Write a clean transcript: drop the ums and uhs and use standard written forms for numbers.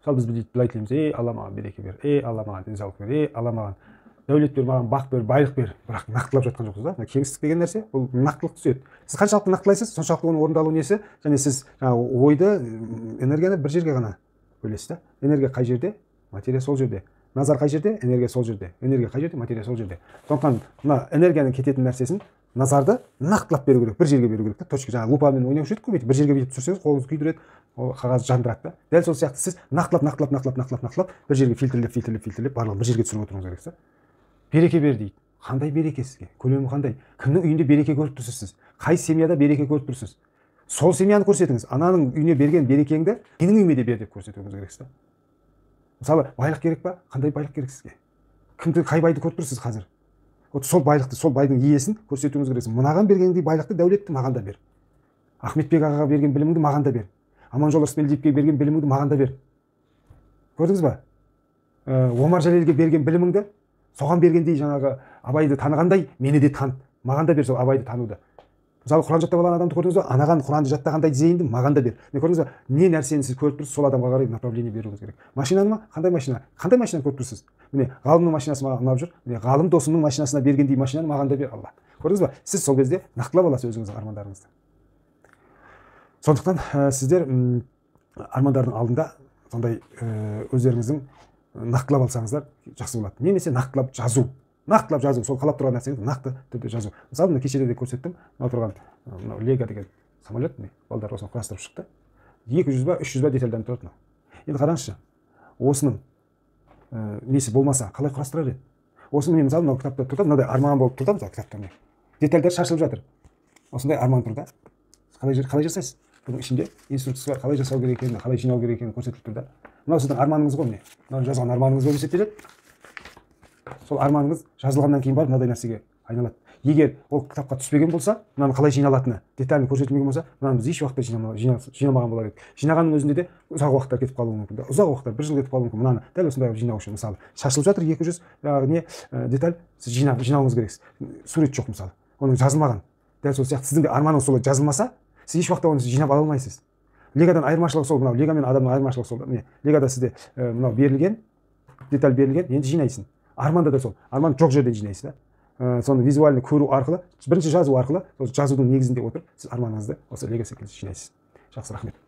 Мысалы, біз дейді былай тілейміз: ей, Алла, маған береке бер, ей, Алла, маған денсаулық бер, ей, Алла, маған дәулет бер, маған бақ бер, байлық бер. Бірақ нақтылап жатқан жоқпыз да. Мына кеңістік деген нәрсе, бұл нақтылық түседі. Сіз қаншалықты нақтылайсыз, соншалықты оның орындалу несі. Және сіз жаңағы ойды, энергияны бір жерге ғана бөлесіз да. Энергия қай жерде, материя сол жерде. Назар қай жерде, энергия сол жерде. Энергия қай жерде, материя сол жерде. Сондықтан мына энергияның кететін нәрсесін, назарды нақтылап беру керек, бір жерге беру керек та. Точка, жаңағы лупамен ойнаушы едік қой, бүйтіп бір жерге бүйтіп түсірсеңіз, қолыңызды күйдіреді, ол қағаз жандырады да. Дәл сол сияқты сіз нақтылап, нақтылап, нақтылап, нақтылап, нақтылап бір жерге фильтрлеп, фильтрлеп, фильтрлеп, барлығын бір жерге түсіріп отыруыңыз керек та. Береке бер дейді. Қандай береке сізге? Көлемі қандай? Кімнің үйінде береке көріп тұрсыз сіз? Қай семьяда береке көріп тұрсыз? Сол семьяны көрсетіңіз. Ананың үйіне берген берекеңді менің үйіме де бер деп көрсетуіңіз керексіз да. Мысалы, байлық керек па? Қандай байлық керек сізге? Кімді, қай байды көріп тұрсыз қазір? Вот сол байлықты, сол байдың иесін көрсетуіңіз керексіз. Мынаған бергендей байлықты, дәулетті маған да бер. Ахметбек ағаға берген біліміңді маған да бер. Аманжол Рысмелдиевке берген біліміңді маған да бер. Көрдіңіз ба? Омар Жәлелге берген біліміңді, соған бергендей, жаңағы Абайды танығандай мені де таныт, маған да бер сол Абайды тануды. Мысалы, Құран жаттап алған адамды көрдіңіз ба? Анаған Құранды жаттағандай зейінді маған да бер. Міне, көрдіңіз ба, не нәрсені сіз көріп тұрсыз, сол адамға қарай направление беруіңіз керек. Машинаны ма? Қандай машина? Қандай машинаны көріп тұрсыз? Міне, Ғалымның машинасы маған ұнап жүр. Міне, Ғалым досымның машинасына бергендей машинаны маған да бер, Алла. Көрдіңіз ба, сіз сол кезде нақтылап аласыз өзіңіздің армандарыңызды. Сондықтан сіздер армандардың алдында сондай өздеріңіздің нақтылап алсаңыздар, жақсы болады. Немесе нақтылап жазу, нақтылап жазу, сол қалап тұрған нәрсеңізді нақты түрде жазу. Мысалы, мына кешеде де көрсеттім, мынау тұрған мынау лего деген самолет. Міне, балдар осыны құрастырып шықты. 200 ба, 300 ба детальдан тұрады мынау. Енді қараңызшы, осының несі болмаса, қалай құрастырар еді осыны? Міне, мысалы, мынау кітапта тұр да, мынадай арман болып тұр да. Мысалы, кітапта, міне, детальдар шашылып жатыр, осындай арман тұр да. Қалай жасайсыз? Бұның ішінде инструкция бар, қалай жасау керек екенін, қалай жинау керек екені көрсетіліп тұр да. Мынау сіздің арманыңыз ғой. Міне, мынау жазған арманыңыз болып есептеледі. Сол арманыңыз жазылғаннан кейін барып мынадай нәрсеге айналады. Егер ол кітапқа түспеген болса, мынаның қалай жиналатыны детально көрсетілмеген болса, мынаны біз еш уақытта жинамаған болар едік. Жинағанның өзінде де ұзақ уақыттар кетіп қалуы мүмкін да, ұзақ уақыттар, бір жыл кетіп қалуы мүмкін мынаны дәл осындай қылып жинау үшін. Мысалы, шашылып жатыр 200 жаңағы не деталь, сіз жинауыңыз керексіз. Сурет жоқ, мысалы, оның жазылмаған. Дәл сол сияқты сіздің де арманыңыз солай жазылмаса, сіз еш уақытта оны жинап ала алмайсыз. Легодан айырмашылығы сол, мынау лего мен адамның айырмашылығы сол да. Міне, легода сізде мынау берілген деталь берілген, енді жинайсың. Арманда да сол, арман жоқ жерден жинайсыз да. Соны визуально көру арқылы, бірінші жазу арқылы, сол жазудың негізінде отырып, сіз арманыңызды осы лего секілді жинайсыз. Жақсы, рахмет.